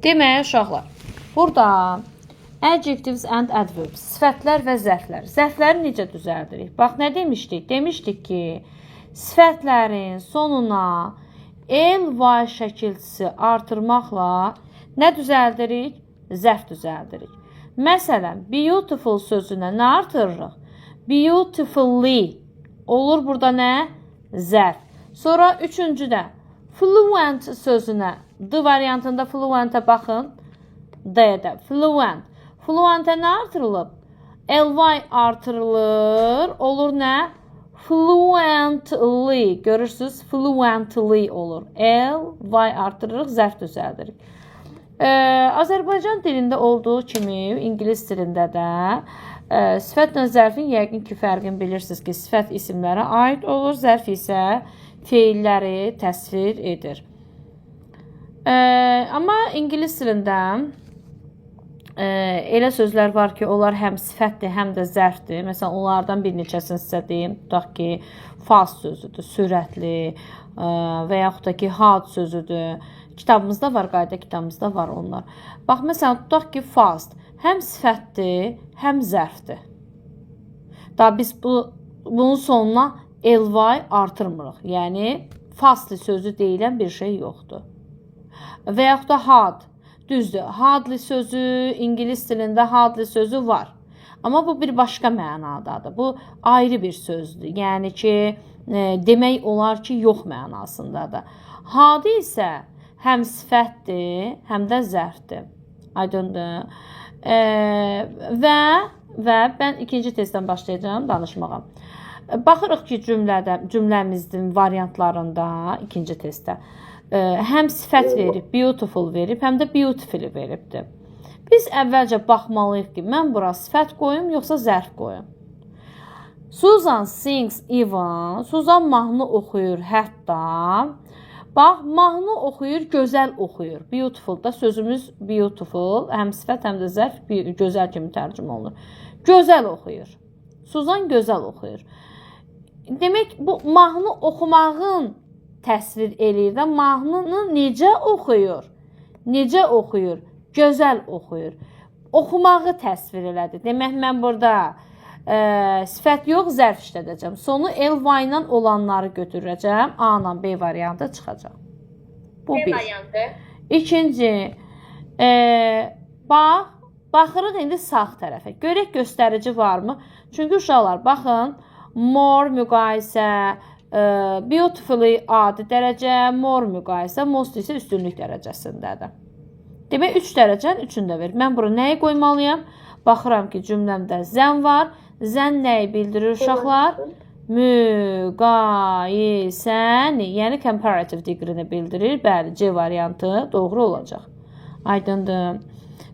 Demək, uşaqlar, burada adjectives and adverbs, sifətlər və zərflər. Zərfləri necə düzəldirik? Bax, nə demişdik? Demişdik ki, sifətlərin sonuna ly şəkilçisi artırmaqla nə düzəldirik? Zərf düzəldirik. Məsələn, beautiful sözünə nə artırırıq? Beautifully olur burada nə? Zərf. Sonra üçüncüdə fluent sözünə, D variantında fluentə baxın. D-də fluent. Fluentə nə artırılıb? Ly artırılır. Olur nə? Fluently. Görürsüz? Fluently olur. L, Y artırırıq, zərf düzəldirik. Azərbaycan dilində olduğu kimi ingilis dilində də sifətlə zərfin yəqin ki, fərqini bilirsiniz ki, sifət isimlərə aid olur, zərf isə feilləri təsvir edir. Amma ingilis dilində elə sözlər var ki, onlar həm sifətdir, həm də zərfdir. Məsələn, onlardan bir neçəsini sizə deyim. Tutaq ki, fast sözüdür, sürətli və yaxud da ki, hard sözüdür. Kitabımızda var, qayda kitabımızda var onlar. Bax, məsələn, tutaq ki, fast həm sifətdir, həm zərfdir. Daha biz bunun sonuna ly artırmırıq. Yəni fastly sözü deyilən bir şey yoxdur. Və yaxud da hard. Düzdür, hardly sözü ingilis dilində hardly sözü var. Amma bu bir başqa mənadadır. Bu ayrı bir sözdür. Yəni ki, demək olar ki, yox mənasındadır. Hadi isə həm sifətdir, həm də zərfdir. Aydındır? Və mən ikinci testdən başlayacağam danışmağa. Baxırıq ki, cümlədə, cümləmizin variantlarında ikinci testdə həm sifət verib, beautiful verib, həm də beautifully veribdir. Biz əvvəlcə baxmalıyıq ki, mən bura sifət qoyum, yoxsa zərf qoyum. Susan sings even. Susan mahnı oxuyur hətta. Bax, mahnı oxuyur, gözəl oxuyur. Beautiful da sözümüz beautiful, həm sifət, həm də zərf gözəl kimi tərcümə olunur. Gözəl oxuyur. Suzan gözəl oxuyur. Demək, bu mahnı oxumağın təsvir eləyir də, mahnını necə oxuyur? Necə oxuyur? Gözəl oxuyur. Oxumağı təsvir elədi. Demək, mən burada sifət yox, zərf işlədəcəm. Sonu ly ilə olanları götürəcəm. A ilə B variantı çıxacaq. Bu B bir. variantı. İkinci, bax, baxırıq indi sağ tərəfə. Görək göstərici varmı? Çünki uşaqlar, baxın, more müqayisə, beautifully adi dərəcə, more müqayisə, most isə üstünlük dərəcəsindədir. Demək, 3 dərəcənin üçünü də verir. Mən bura nəyi qoymalıyam? Baxıram ki, cümləmdə than var. Than nəyi bildirir, uşaqlar? Müqayisəni, yəni comparative degree-ni bildirir. Bəli, C variantı doğru olacaq. Aydındır.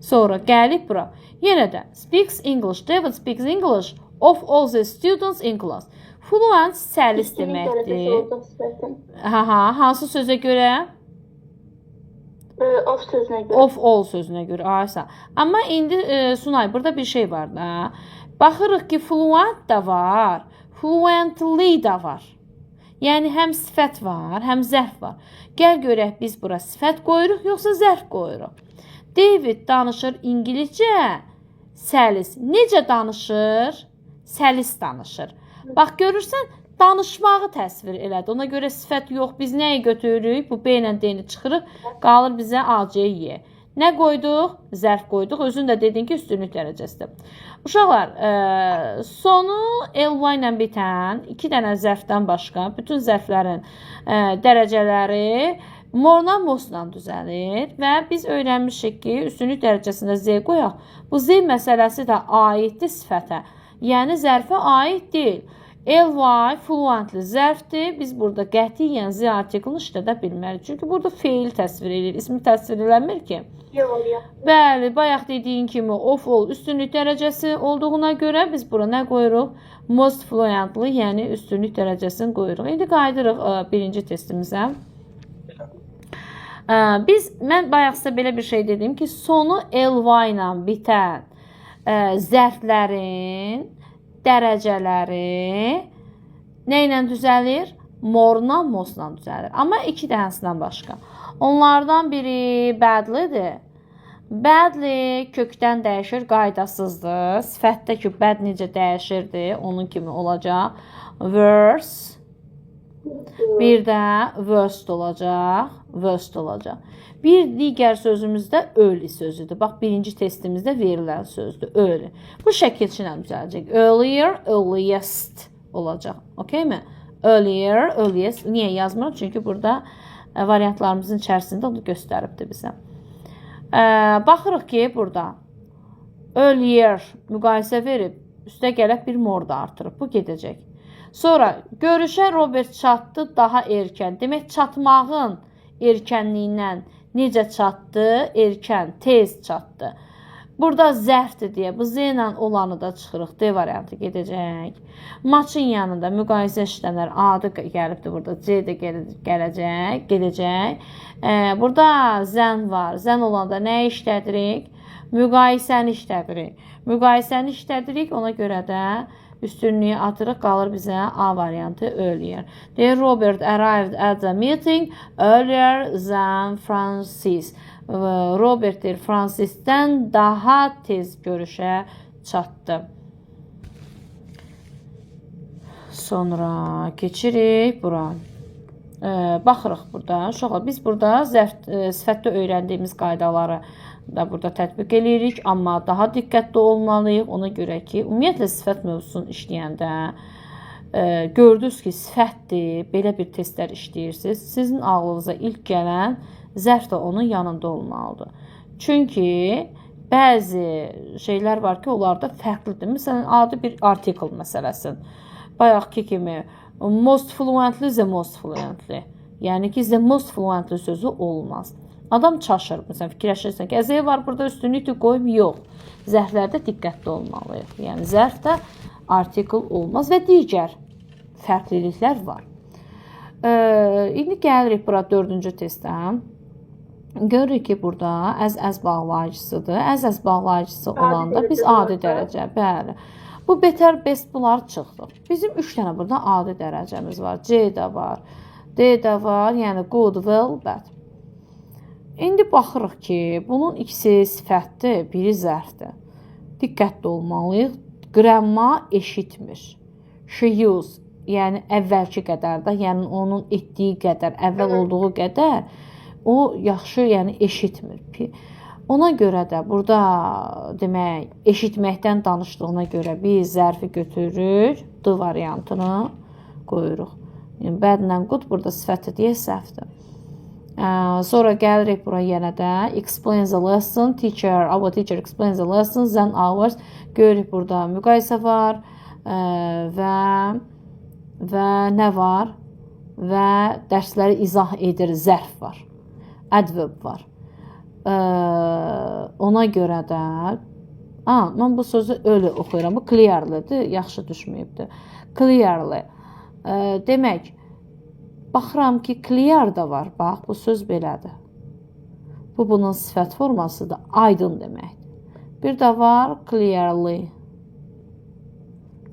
Sonra gəlib bura. Yenə də speaks English. David speaks English of all the students in class. Fluent səlis Üstünlük dərəcəsi deməkdir. olacaq sifətin. Ha, hansı sözə görə? Of sözünə görə. Of all sözünə görə. Aysa. Amma indi Sunay, burada bir şey var da. Baxırıq ki, fluent da var, fluently da var. Yəni həm sifət var, həm zərf var. Gəl görək biz bura sifət qoyuruq yoxsa zərf qoyuruq. David danışır ingiliscə. Səlis. Necə danışır? Səlis danışır. Bax, görürsən, danışmağı təsvir elədi. Ona görə sifət yox. Biz nəyi götürürük? Bu B ilə D-ni çıxırıq. Qalır bizə A, C, Y. Nə qoyduq? Zərf qoyduq. Özün də dedin ki, üstünlük dərəcəsidir. Uşaqlar, sonu ly ilə bitən iki dənə zərfdən başqa bütün zərflərin dərəcələri more-la, most-la düzəlir və biz öyrənmişik ki, üstünlük dərəcəsində Z qoyaq. Bu Z məsələsi də aiddir sifətə. Yəni zərfə aid deyil. Ly fluently zərfdir. Biz burada qətiyyən Z artiklini işlədə bilmərik. Çünki burada feil təsvir edir, ismi təsvir eləmir ki. Y variantı. Bəli, bayaq dediyin kimi of all üstünlük dərəcəsi olduğuna görə biz bura nə qoyuruq? Most fluently, yəni üstünlük dərəcəsini qoyuruq. İndi qayıdırıq birinci testimizə. Mən bayaq sizə belə bir şey dedim ki, sonu ly ilə bitən zərflərin dərəcələri nə ilə düzəlir? More-la, most-la düzəlir. Amma iki dənəsindən başqa. Onlardan biri badly-dir. Badly kökdən dəyişir, qaydasızdır. Sifətdə ki, bad necə dəyişirdi, onun kimi olacaq. Worse. Bir də worst olacaq. Worst olacaq. Bir digər sözümüz də early sözüdür. Bax, birinci testimizdə verilən sözdür. Early. Bu şəkilçi ilə düzələcək. Earlier, earliest olacaq. Okey mi? Earlier, earliest. Niyə yazmıram? Çünki burada variantlarımızın içərisində onu göstəribdir bizə. Baxırıq ki, burada earlier müqayisə verib, üstə gəlib bir more da artırıb. Bu gedəcək. Sonra görüşə Robert çatdı daha erkən. Demək, çatmağın erkənliyindən necə çatdı? Erkən, tez çatdı. Burada zərfdir deyə bu Z ilə olanı da çıxırıq. D variantı gedəcək. Much'ın yanında müqayisə işlənər. Adi gəlibdir burada. C də gələcək, gedəcək. Burada than var. Than olanda nə işlədirik? Müqayisəni işlədirik. Müqayisəni işlədirik. Ona görə də üstünlüyü atırıq, qalır bizə A variantı, earlier. Deyir, Robert arrived at the meeting earlier than Francis. Robert deyir, Francisdən daha tez görüşə çatdı. Sonra keçirik bura. Baxırıq burada. Uşaqlar, biz burada zərf, sifətdə öyrəndiyimiz qaydaları da burada tətbiq eləyirik, amma daha diqqətli olmalıyıq. Ona görə ki, ümumiyyətlə sifət mövzusunu işləyəndə gördünüz ki, sifətdir, belə bir testlər işləyirsiniz. Sizin ağlınıza ilk gələn zərf də onun yanında olmalıdır. Çünki bəzi şeylər var ki, onlarda fərqlidir. Məsələn, adi bir article məsələsin. Bayaqki kimi most fluently, the most fluently. Yəni ki, the most fluently sözü olmaz. Adam çaşır. Məsələn, fikirləşirsən ki, the var burada, üstünlükdür, qoyum. Yox. Zərflərdə diqqətli olmalıyıq. Yəni zərfdə article olmaz və digər fərqliliklər var. İndi gəlirik bura dördüncü testə. Görürük ki, burada as-as bağlayıcısıdır. As-as bağlayıcısı olanda biz adi dərəcə, bəli. Bu better, best, bunlar çıxdı. Bizim 3 dənə burada adi dərəcəmiz var. C də var, D də var. Yəni good, well, bad. İndi baxırıq ki, bunun ikisi sifətdir, biri zərfdir. Diqqətli olmalıyıq. Grandma eşitmir. She use, yəni əvvəlki qədər də, yəni onun etdiyi qədər, əvvəl olduğu qədər o yaxşı, yəni eşitmir. Ona görə də burada demək, eşitməkdən danışdığına görə biz zərfi götürürük, D variantını qoyuruq. Yəni badlə good burada sifəti deyə səhvdir. Sonra gəlirik bura yenə də explains the lesson, teacher, our teacher explains the lesson than ours. Görürük, burada müqayisə var və nə var? Və dərsləri izah edir, zərf var. Adverb var. Ona görə də mən bu sözü öyle oxuyuram. Bu clearly-dir, yaxşı düşməyibdir. Clearly. Demək, baxıram ki, clear da var. Bax, bu söz belədir. Bu bunun sifət formasıdır. Aydın deməkdir. Bir də var clearly.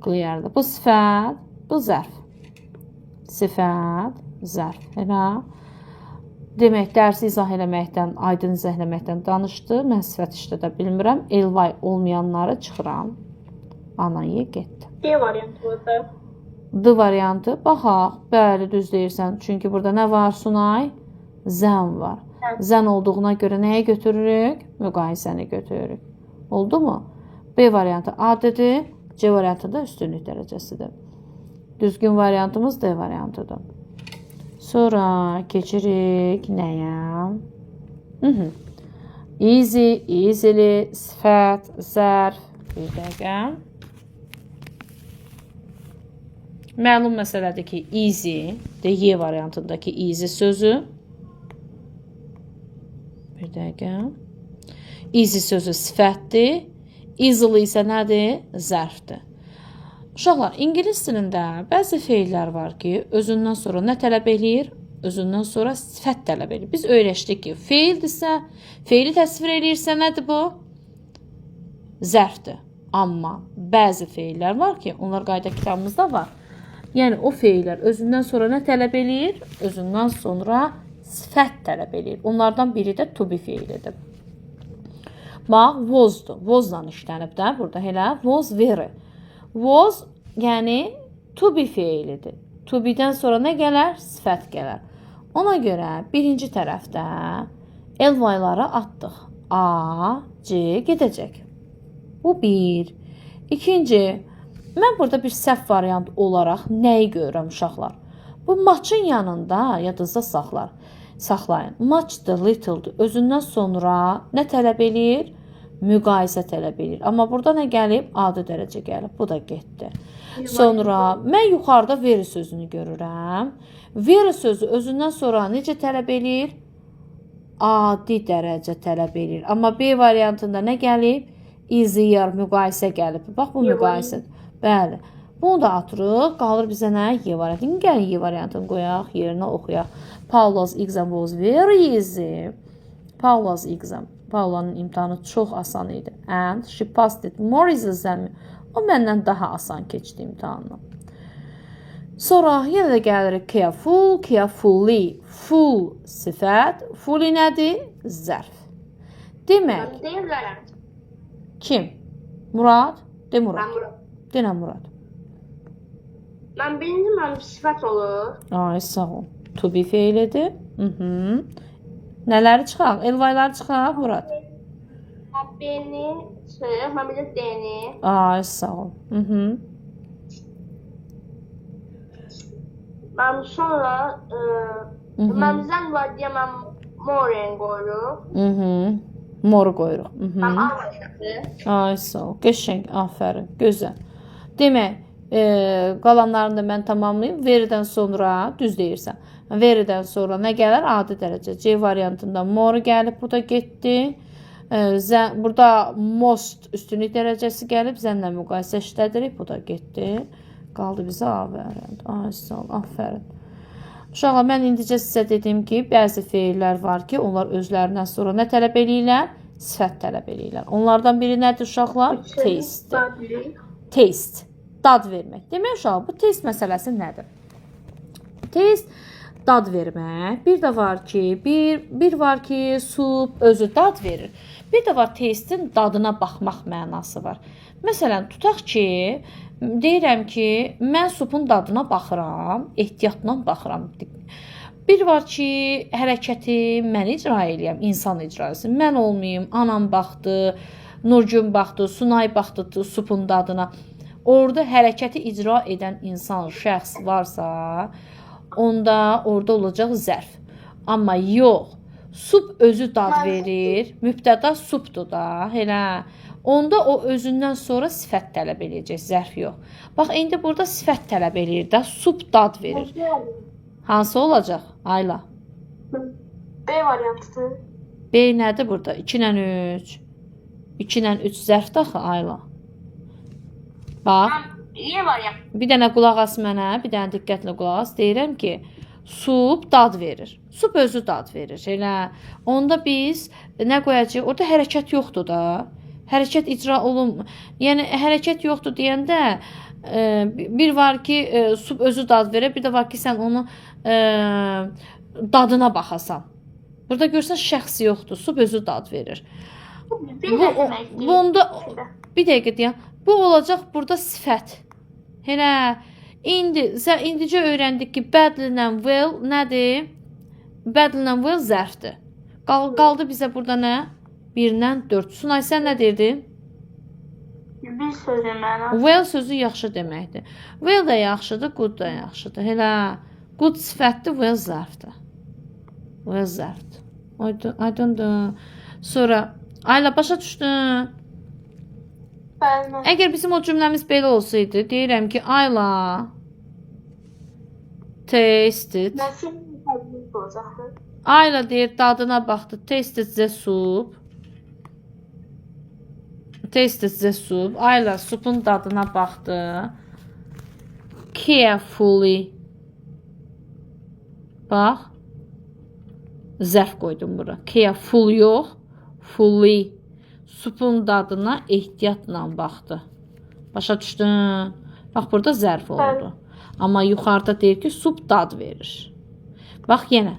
Clearly. Bu sifət, bu zərf. Sifət, zərf. Elə. Demək, dərsi izah eləməkdən, aydın izah eləməkdən danışdı. Mən sifət işlədə bilmirəm. Ly olmayanları çıxıram. Anayı getdi. D variantı olacaq. D variantı. Baxaq. Bəli, düz deyirsən. Çünki burada nə var, Sunay? Than var. Than. Than olduğuna görə nəyi götürürük? Müqayisəni götürürük. Oldu mu? B variantı adidir. C variantı da üstünlük dərəcəsidir. Düzgün variantımız D variantıdır. Sonra keçirik nəyə? Hı. Easy, easily, sifət, zərf. Bir dəqiqə. Məlum məsələdir ki, easy, də Y variantındakı easy sözü. Bir dəqiqə. Easy sözü sifətdir. Easily isə nədir? Zərfdir. Uşaqlar, ingilis dilində bəzi feillər var ki, özündən sonra nə tələb eləyir? Özündən sonra sifət tələb eləyir. Biz öyrəşdik ki, feildirsə, feili təsvir eləyirsə nədir bu? Zərfdir. Amma bəzi feillər var ki, onlar qayda kitabımızda var. Yəni o feillər özündən sonra nə tələb eləyir? Özündən sonra sifət tələb eləyir. Onlardan biri də to be feilidir. Bax, was-dur. Was-la işlənib də burada elə. Was very. Was, yəni to be feilidir. To be-dən sonra nə gələr? Sifət gələr. Ona görə birinci tərəfdə ly-ları atdıq. A, C gedəcək. Bu bir. İkinci, mən burada bir səhv variant olaraq nəyi görürəm uşaqlar? Bu much-ın yanında yadınızda saxlayın. Much-dır, little-dır. Özündən sonra nə tələb eləyir? Müqayisə tələb eləyir. Amma burada nə gəlib? Adi dərəcə gəlib. Bu da getdi. Sonra mən yuxarıda very sözünü görürəm. Very sözü özündən sonra necə tələb eləyir? Adi dərəcə tələb eləyir. Amma B variantında nə gəlib? Easier, müqayisə gəlib. Bax, bu müqayisədir. Bəli. Bunu da atırıq. Qalır bizə nə? Y variantı. Gəlin Y variantını qoyaq, yerinə oxuyaq. Paula's exam was very easy. Paula's exam. Paula'nın imtahanı çox asan idi. And she passed it more easily than me. O məndən daha asan keçdi imtahanı. Sonra yenə də gəlirik careful, carefully. Full sifət, fully nədir? Zərf. Demək, Mən deyə bilərəm. Kim? Murad? De Murad. Mən Murad. Denə Murad. Mən birinci, mən sifət olur. Ay, sağ ol. To be feilidir. Nələri çıxaq? Ly-ları çıxaq, Murad. Mən B-ni çıx, mən bir də D-ni. Ay, sağ ol. Mən sonra mən than var deyə mən more qoyuruq. More qoyuruq. Mən A variantı. Ay, sağ ol. Qəşəng, afərin. Gözəl. Demək, qalanlarını da mən tamamlayım. Very-dən sonra düz deyirsən. Very-dən sonra nə gələr? Adi dərəcə. C variantında more gəlib, bu da getdi. Burada most üstünlük dərəcəsi gəlib, than-lə müqayisə işlədirik, bu da getdi. Qaldı bizə A variantı. Ay, sağ ol, afərin. Uşaqlar, mən indicə sizə dedim ki, bəzi feillər var ki, onlar özlərindən sonra nə tələb eləyirlər? Sifət tələb eləyirlər. Onlardan biri nədir uşaqlar? Taste. Taste. Dad vermək. Demək uşaqlar, bu taste məsələsi nədir? Taste dad vermək. Bir də var ki, bir var ki, sup özü dad verir. Bir də var taste-in dadına baxmaq mənası var. Məsələn, tutaq ki, deyirəm ki, mən supun dadına baxıram, ehtiyatla baxıram. Bir var ki, hərəkəti mən icra eləyəm, insan icra etsin. Mən olmayım, anam baxdı, Nurgün baxdı, Sunay baxdı supun dadına. Orada hərəkəti icra edən insan, şəxs varsa, onda orada olacaq zərf. Amma yox, sup özü dad verir, mübtəda supdur da, elə. Onda o özündən sonra sifət tələb eləyəcək, zərf yox. Bax, indi burada sifət tələb eləyir də, sup dad verir. Hansı olacaq, Ayla? B variantıdır. B nədir burada? 2 ilə 3. 2 ilə 3 zərfdir axı, Ayla. Bax. Y variantı. Bir dənə qulaq as mənə, bir dənə diqqətlə qulaq as. Deyirəm ki, sup dad verir. Sup özü dad verir. Elə. Onda biz nə qoyacağıq? Orada hərəkət yoxdur da. Hərəkət icra olunmur. Yəni hərəkət yoxdur deyəndə bir var ki, sup özü dad verir, bir də var ki, sən onu dadına baxasan. Burada görsən şəxs yoxdur, sup özü dad verir. Bu, bunda bir dəqiqə deyəm. Bu olacaq burada sifət. Elə indi sən indicə öyrəndik ki, badly ilə well nədir? Badly ilə well zərfdir. Qaldı bizə burada nə? 1-dən 4. Sunay, sən nə deyirdin? Bir sözün mənası. Well sözü yaxşı deməkdir. Well də yaxşıdır, good da yaxşıdır. Elə good sifətdir, well zərfdir. Well zərfdir. Aydındır. Sonra Ayla, başa düşdün? Bəli. Əgər bizim o cümləmiz belə olsaydı, deyirəm ki, Ayla tasted. Nəsil təbii olacaqdı. Ayla deyir, dadına baxdı. Tasted the soup. Tasted the soup. Ayla supun dadına baxdı. Carefully. Bax. Zərf qoydum bura. Careful yox. Fully. Supun dadına ehtiyatla baxdı. Başa düşdün? Bax, burada zərf oldu. Amma yuxarıda deyir ki, sup dad verir. Bax yenə.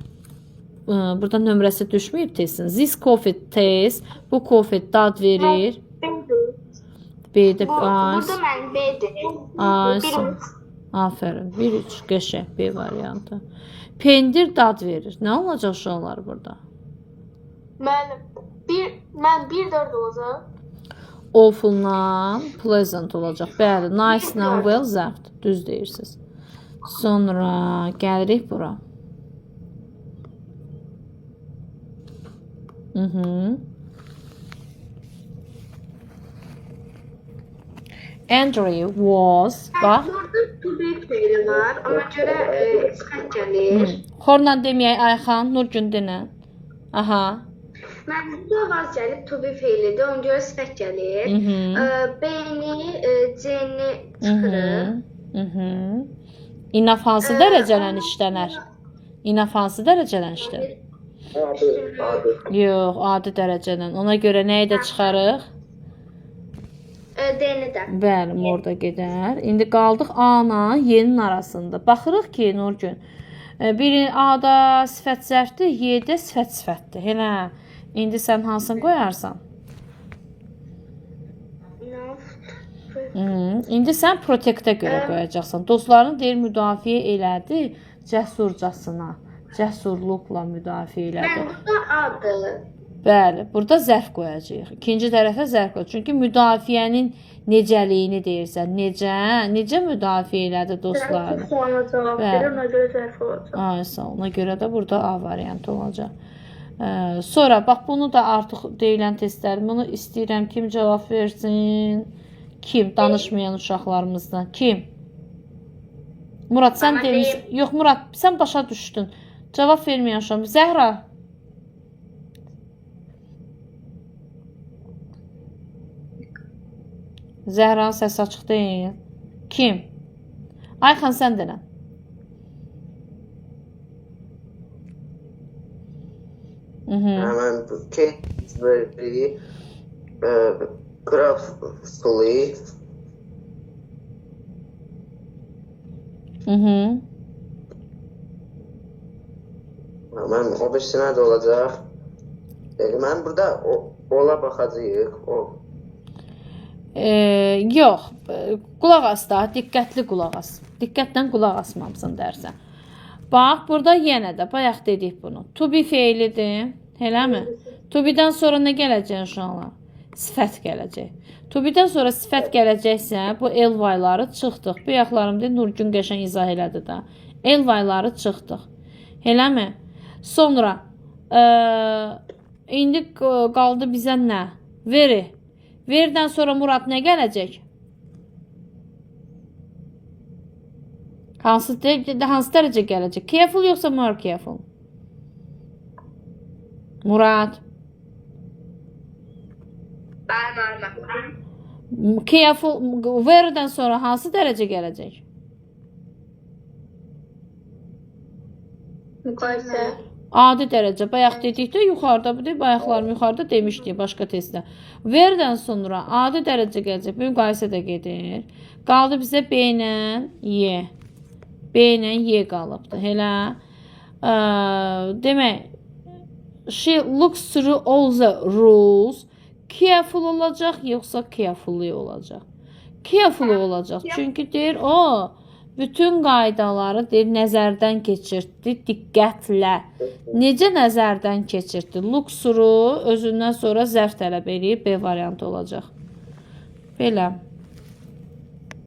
Burada nömrəsi düşməyib testin. This coffee tastes. Bu kofe dad verir. B-də Bu, burada mən B-dir. Ay, Bir, sağ ol. Aferin. 1-3 qəşəng B variantı. Pendir dad verir. Nə olacaq uşaqlar burada? Müəllim, bir, mən 1-4 olacaq. Awful-la pleasant olacaq. Bəli, nice-la well zərfdir. Düz deyirsiniz. Sonra gəlirik bura. Andrew was, bax. Burada to be fe'li var. Ona görə sifət gəlir. Xorla deməyək Ayxan, Nurgün denə. Aha. Mən burada var gəlib to be fe'lidir. Ona görə sifət gəlir. B-ni, C-ni çıxırıq. Enough hansı dərəcədən işlənər? Enough hansı dərəcədən işlənər? Adi, adi. Yox, adi dərəcədən. Ona görə nəyi də çıxarıq? D-ni də. Bəli, orada gedər. İndi qaldıq A-la Y-nin arasında. Baxırıq ki, Nurgün, biri A-da sifət zərfdir, Y-də sifət sifətdir. Elə. İndi sən hansını qoyarsan? İndi sən protect-ə görə qoyacaqsan. Dostlarını deyir müdafiə elədi cəsurcasına. Cəsurluqla müdafiə elədi. Mən burada A-dır. Bəli, burada zərf qoyacağıq. İkinci tərəfə zərf qoy. Çünki müdafiənin necəliyini deyirsən. Necə? Necə müdafiə elədi dostlarını? Suala cavab Bəli. verir, ona görə zərf olacaq. Ay, sağ ol. Ona görə də burada A variantı olacaq. Sonra bax bunu da artıq deyilən testlər. Bunu istəyirəm kim cavab versin? Kim? Danışmayan uşaqlarımızdan. Kim? Murad sən Amma demirsən. Yox Murad, sən başa düşdün. Cavab verməyən uşaq. Zəhra. Zəhranın səsi açıq deyil. Kim? Ayxan sən denə. Hemen case very carefully. Mən o birisinə də olacaq. Mən burada ola baxacağıq. O. Yox, qulaq as da, diqqətli qulaq as. Diqqətlə qulaq asmamısan dərsə. Bax, burada yenə də bayaq dedik bunu. To be feilidir, eləmi? To be-dən sonra nə gələcək uşaqlar? Sifət gələcək. To be-dən sonra sifət gələcəksə, bu ly-ları çıxdıq. Bu yaxlarım deyir, Nurgün qəşəng izah elədi də. Ly-ları çıxdıq. Eləmi? Sonra indi qaldı bizə nə? Veri. Veridən sonra Murad nə gələcək? Hansı dərəcə gələcək? Careful yoxsa more careful? Murad. Bəli, müəllimə. Careful veridən sonra hansı dərəcə gələcək? Müqayisə. Adi dərəcə. Bayaq dedikdə yuxarıda, bu deyil, bayaqlarım yuxarıda demişdik başqa testdə. Veridən sonra adi dərəcə gələcək. Müqayisə də gedir. Qaldı bizə B ilə Y. B ilə Y qalıbdır. Elə. Demək, she looks through all the rules. Careful olacaq yoxsa carefully olacaq? Carefully olacaq. Çünki deyir o bütün qaydaları deyir nəzərdən keçirtdi diqqətlə. Necə nəzərdən keçirtdi? Look through özündən sonra zərf tələb eləyir. B variantı olacaq. Belə.